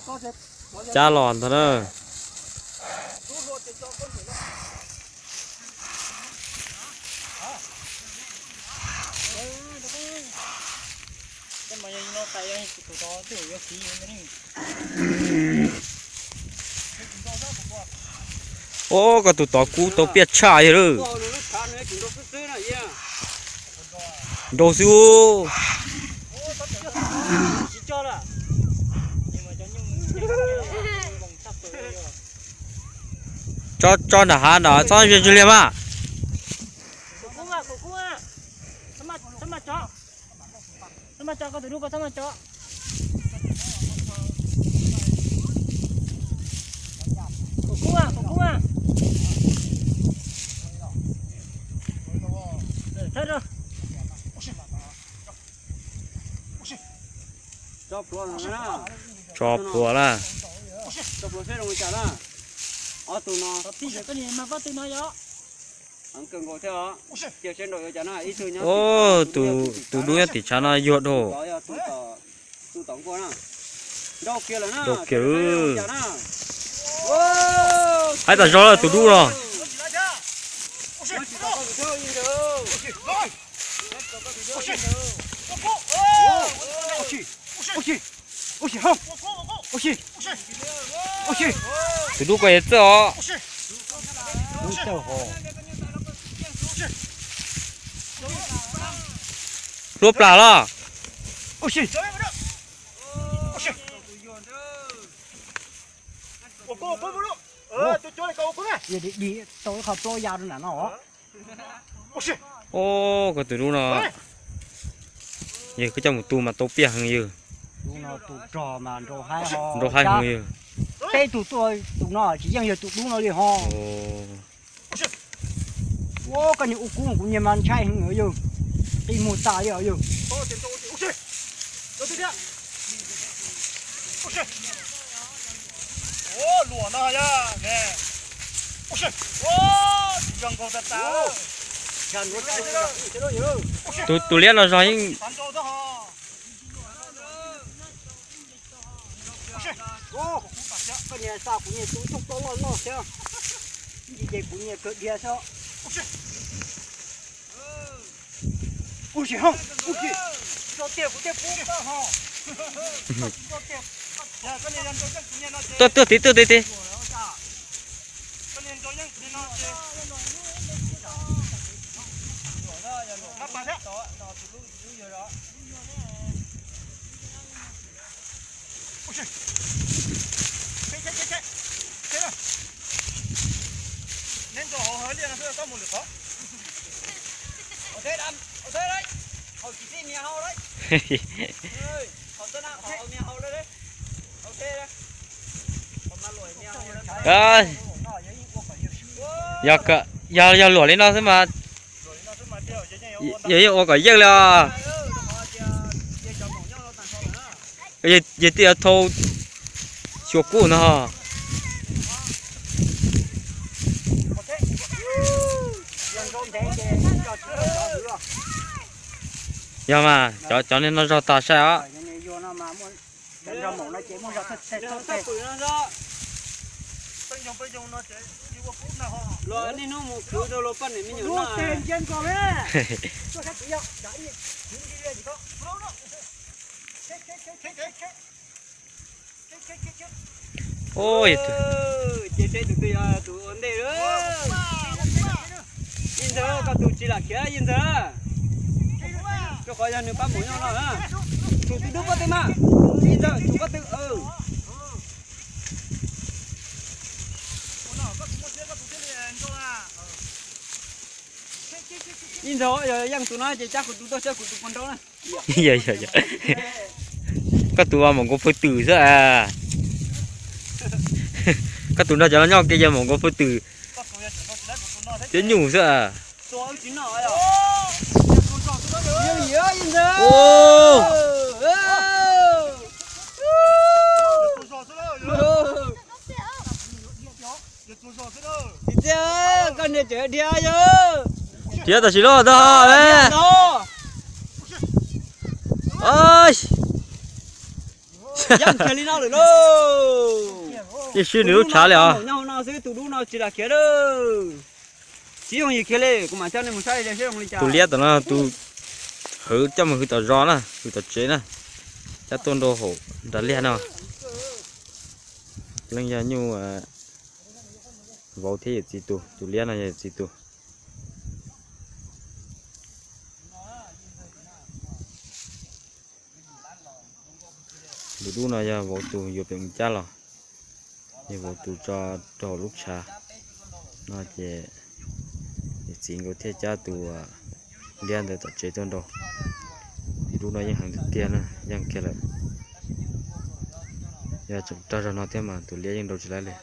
Cab los ntag na. Ub, koj tus tod kub tau piaj tshaj yawg lawm. Nrau xwb. Tso, tso nram hav nram txhob ntsia ntsia liag mas. Tso plhuav na. Tus no. Ub, tus dub nyob tim tshav no yuag dhau. Nrau kiag. Haib tas zog lawm tus dub no. Tus dub ko yog txawj os. Hlua plas los. Ub, koj tus dub no, yawg koj coj mus tu mas tau piaj heev yawg. Nrau haib heev yawg. Peb tug tuaj tus no tsis yeej yog tus dub no li ho. Ua koj niag ua kub kuv niag mas ntshai heev yawg. Qi muag tas li os yawg. Tus, tus liab no zog yeej. Koj niag xa kuv niag tus coob plaub loj loj thiab. Ib ntsis ces kuv niag kawg dhia xwb. Tuaj, tuaj tid, tuaj tid tid. Yog, yog luam li no xwb mas, yog yeej ua kom yeej li os. Yog twb yuav thau xyuas kub no. Yog mas, cov, cov niag no zog tas sai os. Los niaj hnub mus khwv rau luag poj niam me nyuam noj. Ces seb tus twg yog tus ua ntej. Yij Ntxawg, koj tus tsis lam khiav Yij Ntxawg. Rau qhov yog nws pab mus nyob no na. Tsum tus dub pob tw mas. Yij Ntxawg, tsum pob tw. Yij Ntxawg, yog yeej tus no ces cab kuv tus tuaj saib kuv tus puas nrau na. Koj tus maum nkaus phaw twm xwb a. Koj tus nrog cov no nyob ke yog maum nkaus phaw twm thiab nyuj xwb a. Txiv txiv, koj niag tseem dhia yog. Dhia tam sim no ntag. Yeej khiav li no lawm lauj. Yeej swb nws lub tshav li os. Nyob hauv no xwb, tus dub no tsis lam khiav lawm. Tsis yooj yim khiav li, kuv mam coj nej mus saib zoo li cas. Tus liab tom no tus hwv coj mus hwv tom zos na, hwv tom tsev na, cab tuaj nrau hauv nram liaj no. Leej yog nyuj vauv thiab yawm txiv tus, tus liab no yog yawm txiv tus. Tus dub no yog vauv tus yuav pem mus cab los, yog vauv tus tso rau hauv lub tshav no ces yawm txiv nkawd thiaj cab tus liab ntawd tom tsev tuaj nrau. Tus dub no yeej heev tiag tiag na, yeej kiag lawm. Yog tseem rog zog no thiab mas tus liab yeej nrau tsis laib li.